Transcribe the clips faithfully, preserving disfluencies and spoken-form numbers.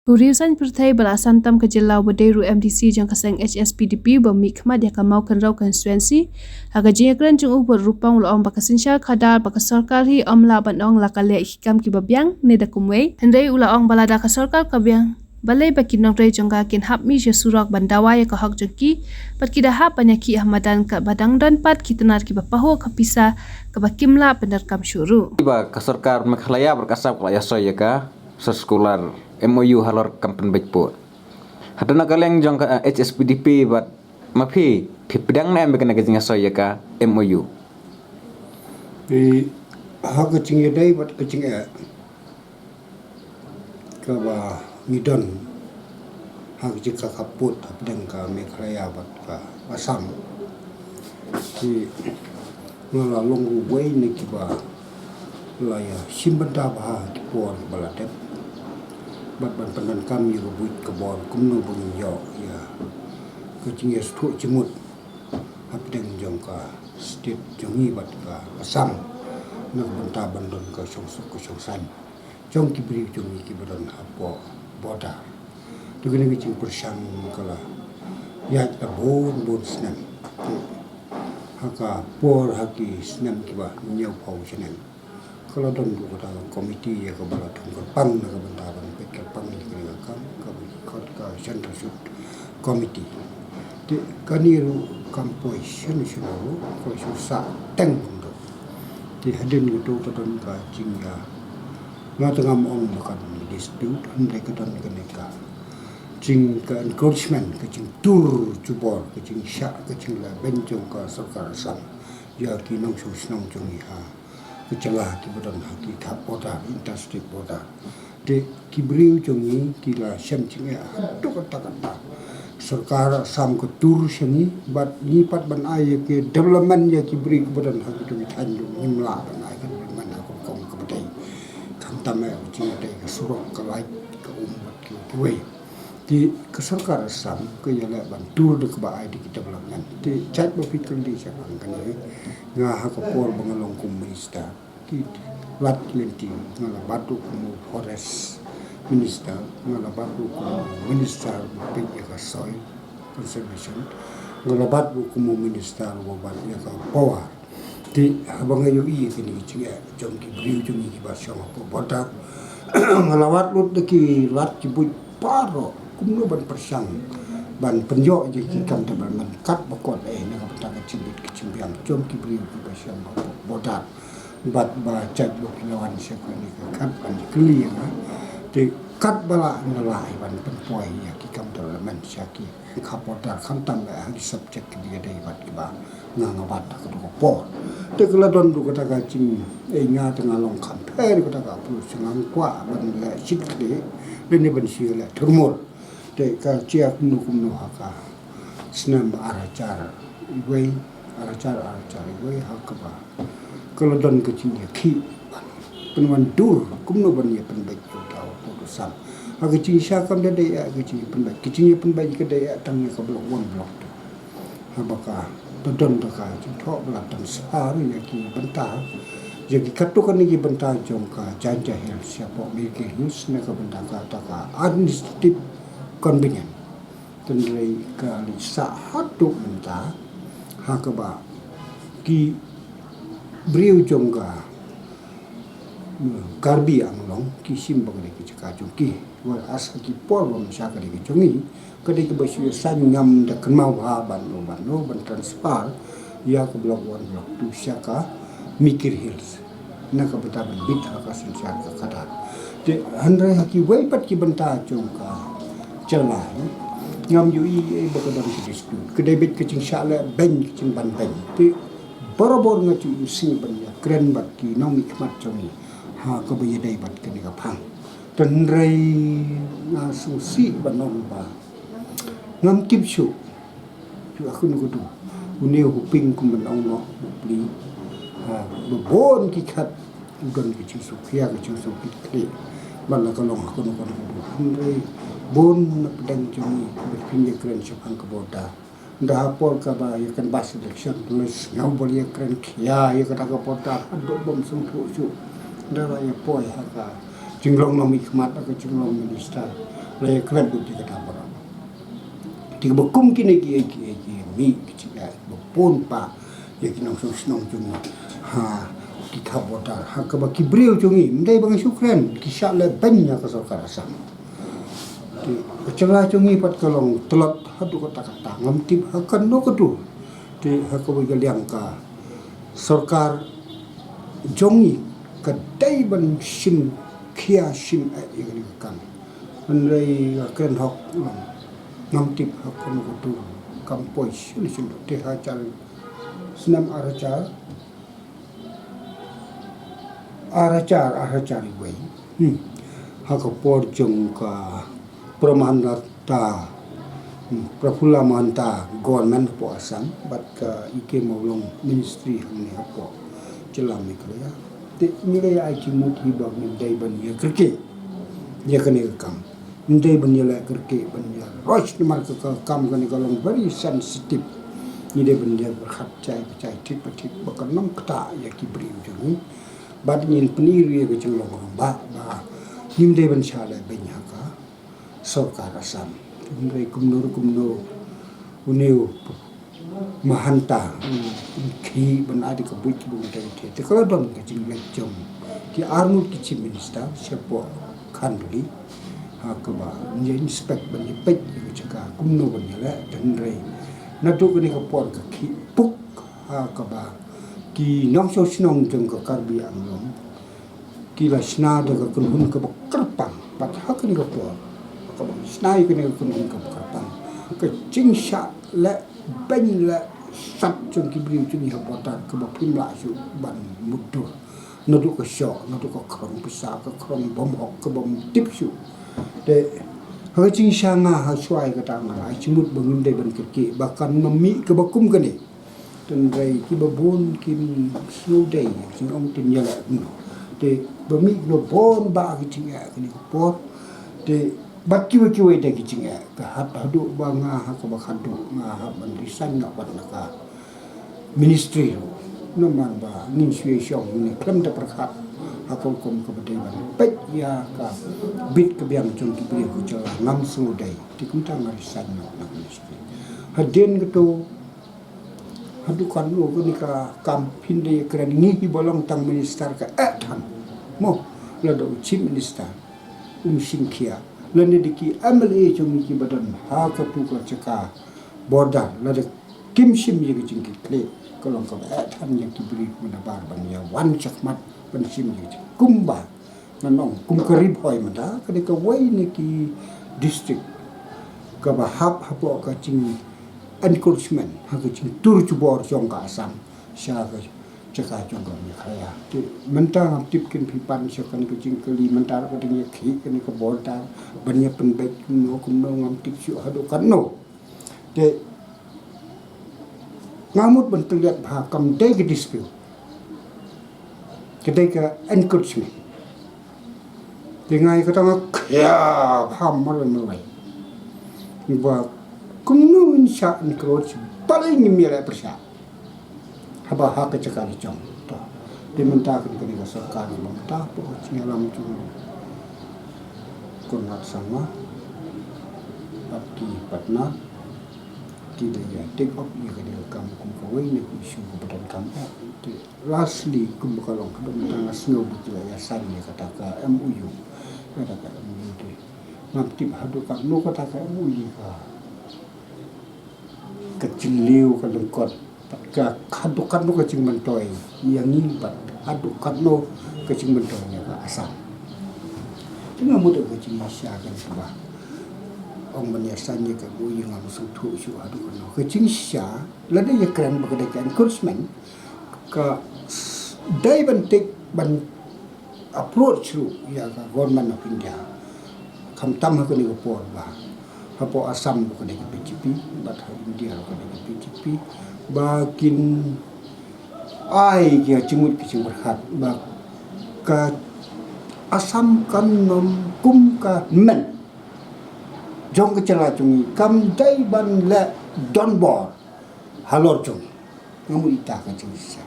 U Riew Saiñ Pyrthei ba la san tam ka jylla uba dei ruh M D C jong ka seng H S P D P ba mih khmat ïa ka Mawkynrew constituency, ha ka jingïakren jong u bad Rukom u la ong ba ka synshar khadar ba ka sorkar hi ym lah ban ong la ka leh ki kam kiba biang ne da kumwei. Hynrei u la ong ba lada ka sorkar ka biang, balei ba ki nongtrei jong ka kin hap mih sha surok ban dawa ïa ka hok jong ki, bad ki da hap ban ïakhih ha madan kaba dang don pat ki tnat kiba pahuh ka pisa kaba kim lah pyndonkam shuh ruh. Ba ka sorkar Meghalaya bad ka Assam ka la ïasoi ïa ka soskular M O U halor kam pynbeit pud. Hato na ka liang jong ka, eh, H S P D P bad ma phi, phi pdiang ne em ïa kane ka jingïasoi ïa ka M O U? Phi, ha ka jingïadei bad ka jingeh kaba ngi don ha ka jingkha pud hapdeng ka Meghalaya bad ka Assam, ki nga la long uwei na kiba la ïa shim bynta bha ha ki por ba la dep bad ban pyndonkam ïa ka buit ka bor kumno ba ngin ïoh ïa ka jingïasngewthuh jingmut hapdeng jong ka state jong ngi bad ka Assam na ka bynta ban don ka shongsuk ka shongsaiñ jong ki briew jong ngi kiba don hapoh border. Te kane ka jingpyrshang ka la ïaid la bun bun snem. Ha ka por ha ki snem kiba hynñiewphew snem ka la don ruh kata ka komiti ïa kaba la thung kyrpang na ka bynta ban peit kyrpang ïa kane ka kam, kaba ki khot ka Central Shoot Committee. Te kane ruh kam poi shano shano ruh, ka la shu sah teng kumto. Te hadien kata ka don ka jingïa, nga te ngam ong ba ka don dispute, hynrei ka don kane ka jing ka encroachment, ka jingtur jubor, ka jingshah, ka jingleh beiñ jong ka sorkar Assam ïa ki nongshong shnong jong ngi ha ka jylla kiba don ha ki khap border, interstate border. Te ki briew jong ngi ki la shem jingeh haduh katta katta. Sorkar Assam ka tur sha ngi bad ngi pat ban ai ïa ki development ïa ki briew kiba don ha kito ki thaiñ ruh ngim lah ban ai ka development ha ka rukom kaba dei. Khamtam eh ka jingïadei ka surok, ka light, ka um bad ki, kiwei. Te ka sorkar Assam ka ïaleh ban tur da kaba ai da ki development. Te jait ba phi kylli shaphang kane, nga ha ka por ba nga long kum minister, ki lad ki lynti, nga la bat ruh kum u forest minister, nga la bat ruh kum u minister ba peit ïa ka soil conservation, nga la bat ruh kum u minister ba bat ïa ka power. Te haba nga ïohi ïa kine ki jingeh jong ki briew jong ngi kiba shong hapoh border, nga la wad lut da ki lad ki buit baroh kumno ban pyrshang ban pynïoh ïa ki kam development kat ba kot eh na ka bynta ka jingbit ka jingbiang jong ki briew kiba shong hapoh border. Bad ba jait ba phi la wan sha kane ka khat ban kylli ïa nga, te kat ba lah nga lah ban pynpoi ïa ki kam development sha ki khap border, khamtam eh ha ki subject kiba ïadei bad kiba nga nga bat ha kato ka por. Te ka la don ruh kata ka jing, eh, nga te nga long kham pher kata ka approach, ngam kwah ban leh shit kdie lane ban shu leh thurmur. Te ka jia kumno kumno ha ka snem ar hajar iwei, ar hajar, ar hajar iwei, ha kaba ka la don ka jingïakhih ban pynwandur kumno ban ïa pynbeit ïa uta u pud u sam. Ha ka jingshisha kam da dei eh ka jingïapynbeit, ka jingïapynbeit ka dei eh tang ïa ka block one, block two. Haba ka da don da ka jingthoh ba la transfer ïa ki bynta, ïa ki katto katne ki bynta jong ka Jaintia Hills shapoh Milky Hills na ka bynta kata ka administrative convenience. Hynrei ka leit sah haduh mynta ha kaba ki briew jong ka, mm, Karbi Anglong ki shim ba ka dei ka jaka jong ki. Whereas ha ki por ba mynta ka dei ka jong ngi, ka dei kaba shu ïasaid, ngam da kynmaw ha ban, ban, ban transfer ïa ka block one, block two sha ka Milky Hills na ka bynta ban bit ha ka synshar ka khadar. Te hynrei ha kiwei pat ki bynta jong ka jylla, ngam ïohi ei ba ka don ka dispute. Ka dei beit ka jingshah leh beiñ, ka jingban beiñ. Te barabor nga ju ïohi ban ïakren bad ki nongmihkhmat jong ngi ha kaba ïadei bad kane ka phang. Te hynrei nga sngewsih ban ong ba ngam tip shuh. Shuh ha kano ka dur. Une u Hoping kum ban ong noh u pli. Ha, ba bun ki khat u don ka jingsngewkhia, ka jingsngewkhia. Ban la ka long ha kano kano ka dur. Hynrei bun na pdeng jong ngi ba phin ïakren shaphang ka border. Ynda ha por kaba ïa canvass election, la sngew ba la ïakren khia ïa kata ka border haduh bym sngewthuh shuh. Ynda la ïa poi ha ka jinglong nongmihkhmat, ha ka jinglong minister, Lei khlem bud ïa kata baroh. Te kaba kum kine ki, ki, ki, ki mih ki jingeh ba bun ba ïa ki nongshong shnong jong ngi ha ki khap border, ha kaba ki briew jong ngi, ym dei ba nga shu kren, ki shah leh beiñ ïa ka sorkar Assam. Te ka jylla jong ngi pat ka long tlot haduh katta katta, ngam tip ha kano ka dur. Te ha kawei ka liang ka sorkar jong ngi ka dei ban shim khia shim eh ïa kane ka kam. Hynrei ka kren hok, ngam tip ha kano ka dur kam poi shuh shuh. Te ha jar, snem ar hajar, ar hajar, ar hajar wei, hmm, ha ka por jong ka Pramanata, hmm, Prafulla Mahanta government hapoh Assam bad ka E K Mawlong ministry hangne hapoh jylla Meghalaya. Te ngi la ïa ai jingmut hi ba ngim dei ban ïa kyrkieh ïa kane ka kam. Ngim dei ban ïa leh kyrkieh ban ïa rush namar ka, ka kam kane ka long very sensitive. Ngi dei ban ïa pyrkhat jai ba jai, thik ba thik, ba kan ym ktah ïa ki briew jong ngi. Bad ngin pyni ruh ïa ka jinglong rangbah ba ngim dei ban shah leh beiñ ha ka sorkar Assam. Hynrei kumno ruh kumno une u Mahanta, um, khie ban ai da ka buit ba u dei te. Te ka la don ka jingleit jong ki arngut ki chief minister shapoh Khanduli ha kaba ïa inspect ban ïa peit ïa ka jaka kumno ban ïa leh. Hynrei naduh kane ka por ka khie puk ha kaba ki nongshong shnong jong ka Karbi Anglong ki la shna da ka kynhun kaba kyrpang. Bad ha kane ka por kaba shna ïa kane ka kynhun kaba kyrpang, ka jingshah leh beiñ leh sat jong ki briew jong ngi ha border kaba phim lah shuh ban mutdur. Naduh ka shoh, naduh ka khrong pisa, ka khrong bym hok, ka bym tip shuh. Te ha ka jingshisha nga ha shuwa ïa kata nga ai jingmut ba ngim dei ban kyrkieh ba kan ym mih kaba kum kane. Hynrei kiba bun kim sngewdei, jingong te ïaleh kumno. Te ba mih kiba bun ba ki jingeh kine ki por. Te bad kiwei kiwei de ki jingeh, ka hap haduh ba nga ha kaba khadduh nga hap ban resign noh bad na ka ministry ruh. Namar ba ngin shu ïa shong ne khlem da pyrkhat ha ka rukom kaba dei ban peit ïa ka bit ka biang jong ki briew ka jylla, ngam sngewdei. Te kumta nga resign noh na ka ministry. Hadien kato, haduh katno kane ka kam phin da ïa kren, ngi hi ba long tang minister ka eh than. Mo, lada u chief minister um shim khia, lane da ki M L A jong ngi kiba don ha katu ka jaka border, lada kim shim ïa ka jingkitkhlieh, ka long kaba eh than ïa ki briew mynta bar ban ïa wan shakhmat ban shim ïa ka jing, kumba ngan ong kum ka Ri Bhoi mynta, ka dei kawei na ki district kaba hap hapoh ka jing encroachment, ha ka jingtur jubor jong ka Assam sha ka jaka jong ka Meghalaya. Te mynta ngam tip kin phi pan sha kane ka jingkylli, mynta ka dang ïa khih kane ka border ban ïa pynbeit kumno kumno, ngam tip shuh haduh katno. Te nga mut ban pynlong ba kam dei ka dispute, ka dei ka encroachment. Te nga ïa kata nga khia ba marwei marwei ba kumno ngin shah encroach balei ngim ïaleh pyrshah haba ha ka jaka la jong. To, te mynta kane kane ka sorkar ba mynta hapoh ka jingïalam jong u Conrad Sangma bad ki partner, ki da ïa take up ïa kane ka kam kum kawei na ka issue kaba donkam eh. Te lastly kumba ka long, haduh mynta nga sngew ba ki la ïa sign ïa kata ka M O U. Kata ka M O U te ngam tip haduh katno kata ka M O U ka, ka jingliew, ka lyngkot, bad ka haduh katno ka jingmyntoi ïa ngi, bad haduh katno ka jingmyntoi ïa ka Assam. Te nga mut ka jingshisha kan, kaba ong ban ïa sign ïa ka M O U ngam sngewthuh shuh haduh katno. Ka jingshisha, lada ïa kren ba ka dei ka encroachment, ka s-, dei ban take, ban approach ruh ïa ka Government of India. Khamtam ha kane ka por ba hapoh Assam ruh ka dei ka B J P, bad ha India ruh ka dei ka B J P, ba kin ai ki jingmut ki jingpyrkhat ba ka Assam kan ym kum ka hynmen jong ka jylla jong ngi, kam dei ban leh donbor halor jong ngi. Nga mut ita ka jingshisha.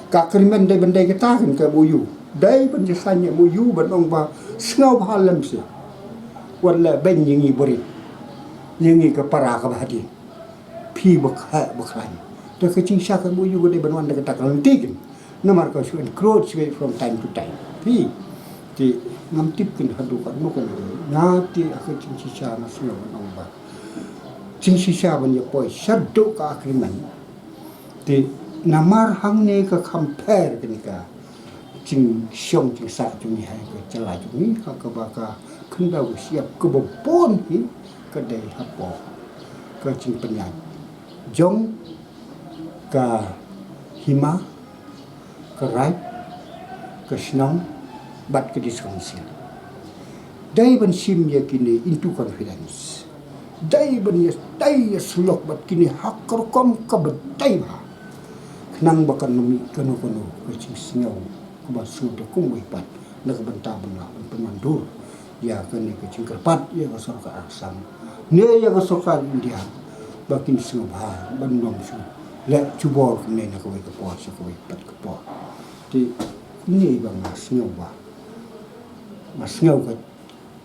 Ka agreement dei ban dei kata kan, ka M O U. Dei ban ïa sign M O U ban ong ba sngewbha lem seh. Wat la beiñ ïa ngi barit, ïa ngi ka para kaba hadien. Phi ba kha ba khlaiñ. Te ka jingshisha ka M O U ka dei ban wan da kata ka lynti kin. Namar ka shu encroach wei from time to time. Phi te ngam tip kin haduh katno katno. Nga te ha ka jingshisha nga sngew ban ong ba jingshisha ban ïa poi shaduh ka agreement. Te namar hangne ka compare kane ka jingshong jingsah jong ngi ha ka jylla jong ngi ha kaba ka khyndew ka shyiap kaba bun hi ka dei hapoh ka jingpynïaid jong ka hima, ka raid, ka shnong bad ka district council. Dei ban shim ïa kine into confidence. Dei ban ïa dei ïa syllok bad kine ha ka rukom kaba dei bha. Khnang ba kan ym mih kano kano ka jingsngew kaba shu da kumwei pat na ka bynta ban lah ban pynwandur ïa kane ka jingkyrpad ïa ka sorkar Assam ne ïa ka sorkar India ba kin sngewbha ban ym shu leh jubor kumne na kawei ka por sha kawei pat ka por. Te kumne ba nga sngew ba nga sngew ka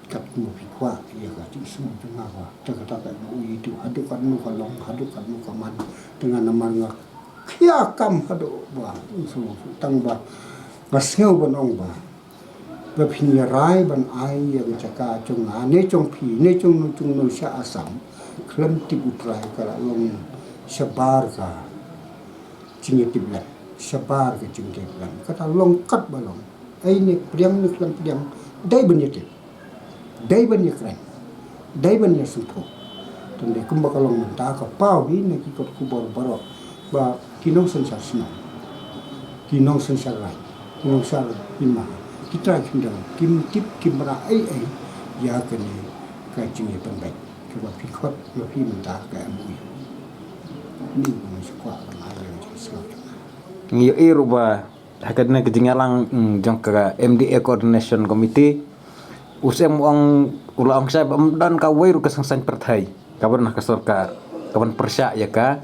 kat kumba phi kwah ïa ka jingsngew jong nga ba te kata ka M O U haduh katno ka long, haduh katno ka man. Te nga namar nga khia kam haduh ba tang ba nga sngew ban ong ba ba phin ïa rai ban ai ïa ka jaka jong nga ne jong phi ne jong no jong no sha Assam. Khlem tip U Trai ka la long shabar ka jingïatiplem, shabar ka jingïatiplem. Kata long kat ba long. Ai ne pdiang ne khlem pdiang dei ban ïatip, dei ban ïakren, dei ban ïasngewthuh. Tang dei kumba ka long mynta ka paw hi na ki kot khubor baroh ba ki nongsynshar shnong, ki nongsynshar raid, ki nongsynshar hima, ki trai khyndew kim tip kim mrad ei ei ïa kane ka jingïapynbeit kaba phi khot ïa phi mynta ka M O U. Ni ba ngi shu kwah ban ai ïa ka jingsngew jong nga. Ngi ïohi ruh ba ha kane ka jingïalang, mm, jong ka M D A Coordination Committee, u Syiem u ong, u la ong shai ba ym don kawei ruh ka seng saiñ pyrthei kaban na ka sorkar kaban pyrshah ïa ka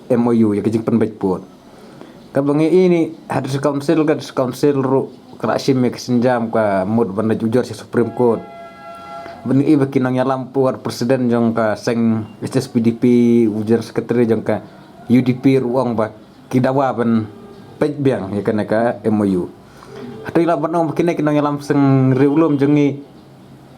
M O U, ïa ka jingpynbeit pud. Kaba ngi ïohi ni ha District Council, ka District Council ruh ka la shim ïa ka sienjam, ka mut ban leit ujor sha Supreme Court. Ba ngi ïohi ba ki nongïalam pud, President jong ka seng H S P D P, u General Secretary jong ka U D P ruh u ong ba ki dawa ban peit biang ïa kane ka M O U. Hato i lah ban ong ba kine ki nongïalam seng riewlum jong ngi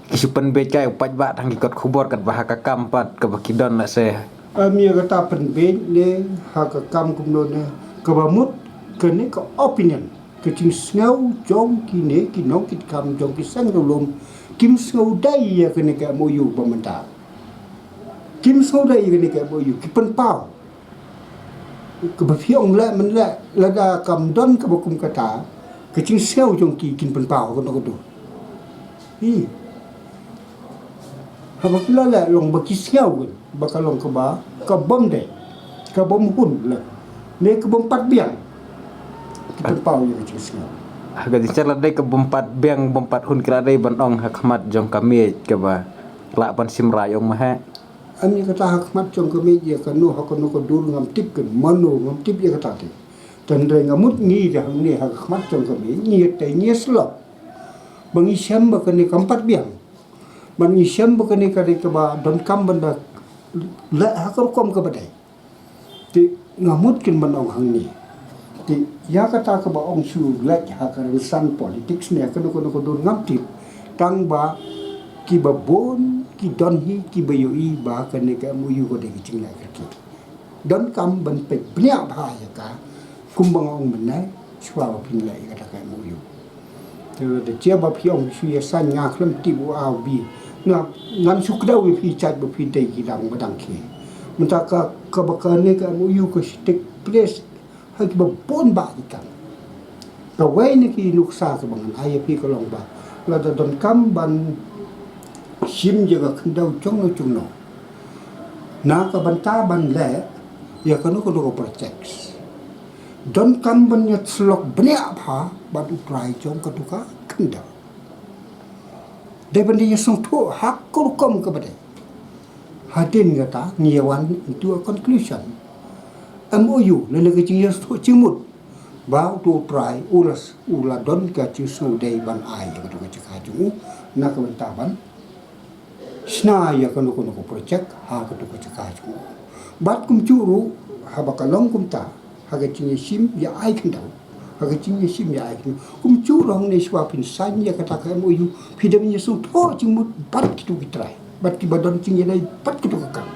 ki shu pynbeit kai u paidbah tang ki kot khubor katba ha ka kam pat kaba ki don lehse? Em, ïa kata pynbeit ne ha ka kam kumno ne, kaba mut kane ka opinion, ka jingsngew jong kine ki nongkitkam jong ki seng riewlum, kim sngew dei ïa kane ka M O U ba mynta. Kim sngew dei ïa kane ka M O U, ki pynpaw. Kaba phi ong leh men leh, lada kam don kaba kum kata, ka jingsngew jong ki kin pynpaw kano kano. Hi. Haba phi la leh long ba ki sngew kan ba ka long kaba ka bym dei, ka bym hun leh, ne ka bym pat biang. Ki pynpaw ïa ka jingsngew. Ha ka jingsngew la dei ka bym pat biang, bym pat hun, ki la dei ban ong ha khmat jong ka miej kaba lah ban shim rai ong ma he. Ani kata ha khmat jong ka miej ïa kano ha kano ka dur ngam tip kan mano, ngam tip ïa kata te. Tang dei nga mut ngi te hangne ha khmat jong ka miej ngi te ngi slok. Ba ngi shem ba kane kam pat biang. Ba ngi shem ba kane ka dei kaba donkam ban da leh ha ka rukom kaba dei. Te nga mut kin ban ong hangne. Te ïa kata kaba ong shu leh ha ka rynsan politics ne kano kano ka dur ngam tip. Tang ba kiba bun ki don hi kiba ïohi ba kane ka M O U ka dei ka jingleh kyrkieh. Donkam ban peit bniah bha ïa ka kumba nga ong mynne, shuwa ba phin leh ïa kata ka M O U. Te da jia ba phi ong shu ïa saiñ, nga khlem tip u A u B. Nga, ngan shu kdew ïa phi, jait ba phi dei ki dang ba dang khie. Mynta ka, kaba kane ka M O U ka shu take place ha kiba bun bah ki kam. Kawei na ki nuksa kaba ngan ai ïa phi ka long ba lada donkam ban shim ïa ka khyndew jong no jong no na ka bynta ban leh ïa kano kano ka projects, donkam ban ïa slok bniah bha bad U Trai jong katu ka khyndew. Dei ban da ïa sngewthuh ha ka rukom kaba dei. Hadien kata ngi ïa wan into a conclusion. M O U lane ka jingïasngewthuh jingmut ba uto U Trai u la, u la don ka jingsngewdei ban ai ïa katu ka jaka jong u na ka bynta ban shna ïa kano kano ka project ha kato ka jaka jong u. Bad kumjuh ruh haba ka long kumta, ha ka jingïashim ïa ai khyndew, ha ka jingïashim ïa ai khyndew, kumjuh ruh hangne shuwa phin sign ïa kata ka M O U, phi dang ïasngewthuh jingmut bad kito ki trai, bad kiba don jingïadei bad kito ka kam.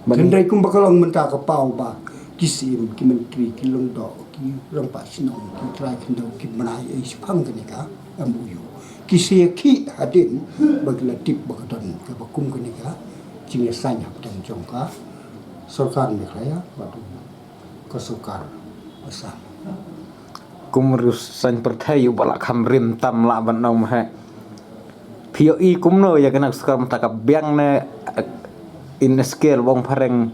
Ban hynrei kumba ka long mynta ka paw ba ki syiem, ki myntri, ki lyngdoh, ki rangbah shnong, ki trai khyndew, ki bnai ei shaphang kane ka M O U. Ki sa ïakhih hadien ba ki la tip ba ka don kaba kum kane ka jingïasain hapdeng jong ka sorkar Meghalaya bad ka sorkar Assam. Kum u riew saiñ pyrthei uba la kham rim tam lah ban ong ma he. Phi ïohi kumno ïa kane ka sorkar mynta, ka biang ne, eh, in scale ba ong phareng,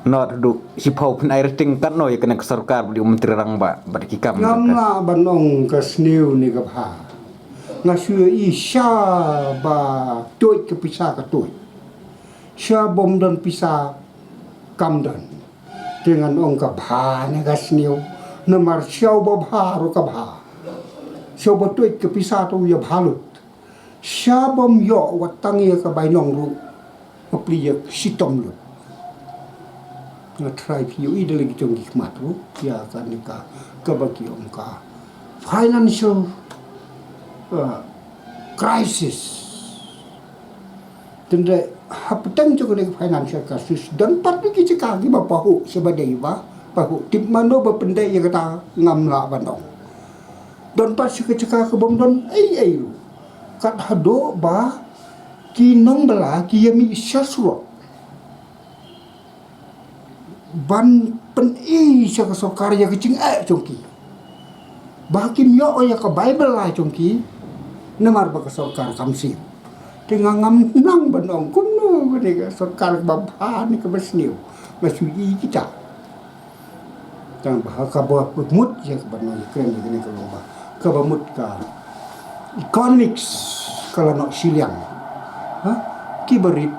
not du shiphew phin ai rating katno ïa kane ka sorkar ba dei u Myntri Rangbah bad ki kam. Ngam lah ban ong ka sniew ne ka bha. Nga shu ïohi sha ba tuid ka pisa ka tuid. Sha bym don pisa kam don. Te ngan ong ka bha ne ka sniew. Namar sha ba bha ruh ka bha. Sha ba tuid ka pisa to ïa bha lut. Sha bym ïoh wat tang ïa ka bainong ruh, ka plie ïa ka shitom lut. Nga trai phi ïohi da la ki jong ki khmat ruh ïa kane ka, kaba ki ong ka financial, uh, crisis. Tynrai hapdeng jong kane ka financial crisis don pat ki jaka kiba pahuh, sha ba dei ba pahuh, tip mano ba pyndei ïa kata ngam lah ban ong. Don pat sha ka jaka ka bym don ei ei ruh. Kat haduh ba ki nongbylla ki ïa mih sha surok ban pyni sha ka sorkar ïa ka jingeh jong ki. Ba kim ïoh ïa ka Baibl lai jong ki, namar ba ka sorkar kam shim. Te nga ngam nang ban ong kumno kane ka sorkar kaba bha ne kaba sniew. Nga shu ïohi kita. Tang ba ha kaba mut ïa kaba nang ïa kren ïa kane ka long ba kaba mut ka economics ka la noh shiliang. Ha? Kiba rit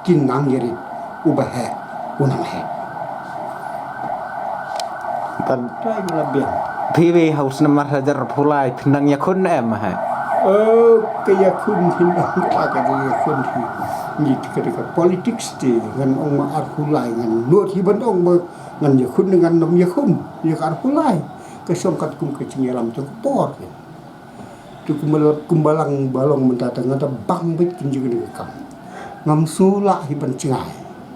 kin nang ïa rit, uba heh u nang heh. Tan trai ba la biang. Phi wei ha u snem ar hajar arphew lai phin nang ïakhun em ha? Oh, ka ïakhun phin nang ka, ka ïakhun phi. Ngi te ka, ka politics te ngan ong ma arphew lai ngan nud hi ban ong ba ngan ïakhun, ngan nym ïakhun ïa ka arphew lai. Ka shong katkum ka jingïalam jong ka por. Te kumba, kumba lang ba long mynta te nga da bang beit kin jingkane ka kam. Ngam shu lah hi ban jngai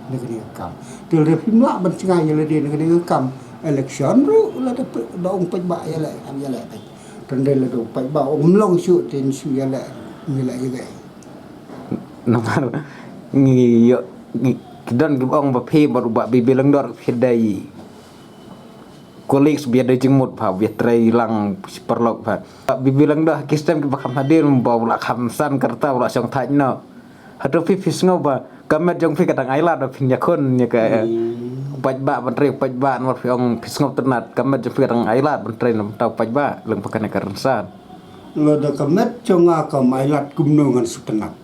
na kane ka kam. Te lada phim lah ban jngai ïa lade na kane ka kam, election ruh lada pe-, da ong paidbah ïaleh, ïaleh beit. Te lada ong paidbah ong ym long shuh te shu ïaleh, ïaleh ïa kaei. Namar ngi ïoh, ngi, ki don kiba ong ba phi bad u Bah B B Lyngdoh phi dei colleagues ba ïadei jingmut bha, ba ïatrei lang shi paralok bha. Bah B B Lyngdoh ha ki stem kiba kham hadien ba u la kham san ka rta u la shong thait noh. Hato phi phi sngew ba ka met jong phi ka dang ailad ba phin ïakhun ïa ka, eh, u paidbah ban trei u paidbah, namar phi ong phi sngewtynnat, ka met jong phi ka dang ailad ban trei na bynta u paidbah lem bad kane ka rynsan. Lada ka met jong nga kam ailad kumno ngan sngewtynnat.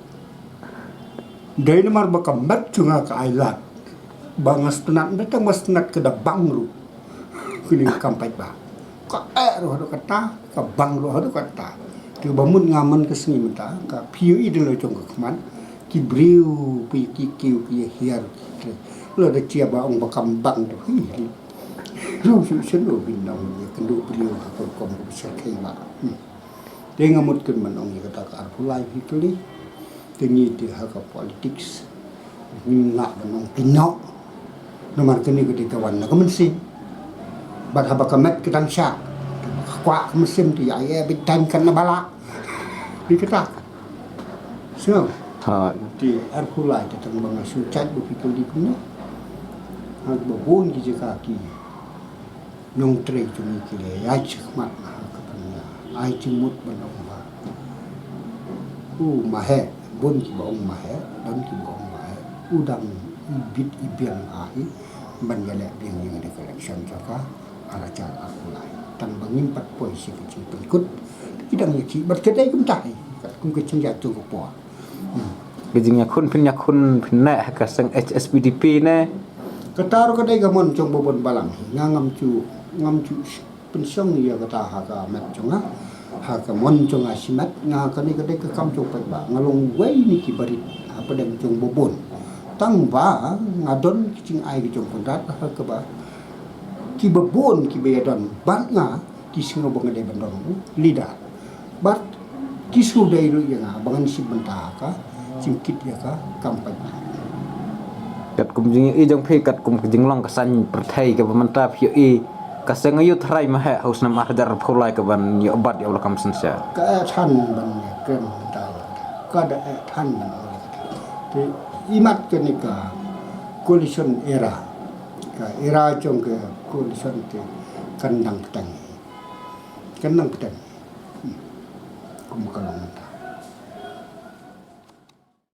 Dei namar ba ka met jong nga ka ailad ba nga sngewtynnat, dei tang ba sngewtynnat ka da bang ruh. Kane ka kam paidbah ka eh ruh haduh katta, ka bang ruh haduh katta. Te ba mut nga man ka sngi mynta ka phi ïohi da la jong ka khmat ki briew phi ki kiew ki hiar ki trei. Lada jia ba ong ba kam bang tu hi hi. Ruh shu shu lo bin nong ïa kynduh briew ha ka rukom ka bishar khei ba. Hmm. Te nga mut kin man ong ïa kata ka arphew lai phi kylli. Te ngi te ha ka politics ngim lah ban ong phi noh. Namar kane ka dei ka wan na ka mynsiem. Bad haba ka met ka dang shah, ka kwah ka mynsiem te ïa ïa bit time kan na ba lah. Dei kata. Sngew? Ha. Te arphew lai te tang ba nga shu jait ba phi kylli kumne. Ha ba bun ki jaka ki nongtrei jong ngi ki la ïaid shakhmat ha ka ban ïa ai jingmut ban ong ba u Maheh, bun kiba ong Maheh, don kiba ong Maheh, u dang ibit ibiang bha hi ban ïaleh biang ïa kane ka election jong ka ar hajar arphew lai. Tang ba ngim pat poi sha ka jingpynkut, ki dang ïakhih bad ka dei kumta hi katkum ka jingïaid jong ka por. Ka jingïakhun phin ïakhun phin neh ha ka seng H S P D P ne? Kata ruh ka dei ka mon jong ba bun balang. Nga ngam ju, ngam ju pynshong ïa kata ha ka met jong nga. Ha ka mon jong nga shimet, nga kane ka dei ka kam jong paidbah, nga long wei na ki barit hapdeng jong babun. Tang ba nga don ki jingai ki jong Conrad ha kaba ki babun kiba ïadon bad nga ki sngew ba nga dei ban don u leader. Bad ki sngew dei ruh ïa nga ba ngan shim bynta ha ka jingkit ïa ka kam paidbah. Katkum jingïohi jong phi, katkum ka jinglong ka saiñ pyrthei kaba mynta phi ïohi, ka seng aïu tharai maheh ha u snem ar hajar arphew lai kaban ïoh bat ïa u lakam synshar? Ka eh than ban ïa kren mynta ïa kata. Ka da eh than ban ïa kata. Te imat kane ka coalition era, ka era jong ka coalition te kan dang bteng. Kan dang bteng. Hmm. Kum ka long mynta.